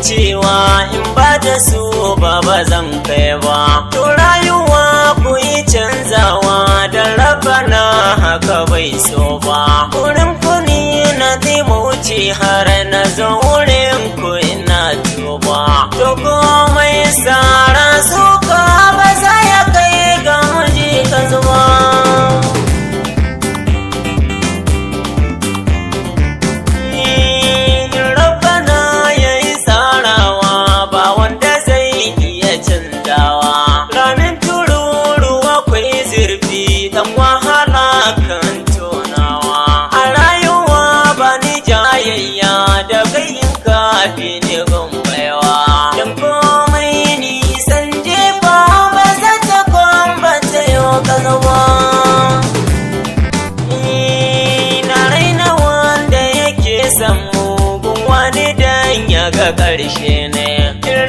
cewa in ba da su ba ba zan kai ba. To rayuwa ku yi canzawa da Rabana haka bai so ba. Wurin ku ni na wuce har na zo wurin ku ina tuba. To komai sara suka ba za ya kai ga muji ka zuba. Rabbana ya yi tsarawa ba wanda zai iya canzawa. Ramin tururuwa kwai zurfi dan wahala kan tonawa. A rayuwa ba ni jayayya da kai kafi ni baiwa. Dan komai nisan jefa ba za ta kwambata yau ka zama. Na raina wanda yake son mugun wani dan ya ga ƙarshe ne.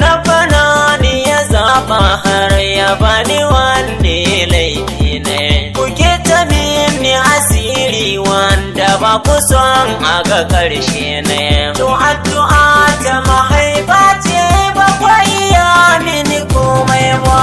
Rabana ni ya zaɓa har ya bani wanne laifi ne. Kuke ta mini asiri wanda ba ku son a ga ƙarshe ne. To addu'a ta mahaifa ce ba kwa iya mini komai ba.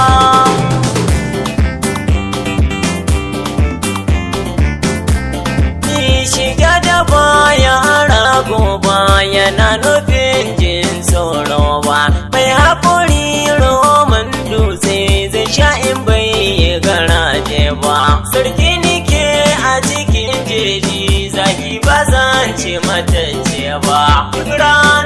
Shiga da baya rago ba yana nufin jin tsoro ba. Mai haƙuri roman dutse zai sha in bai yi garaje ba. Sarki nike a cikin jeji, zaki ba zan ce matacce ba. Duk.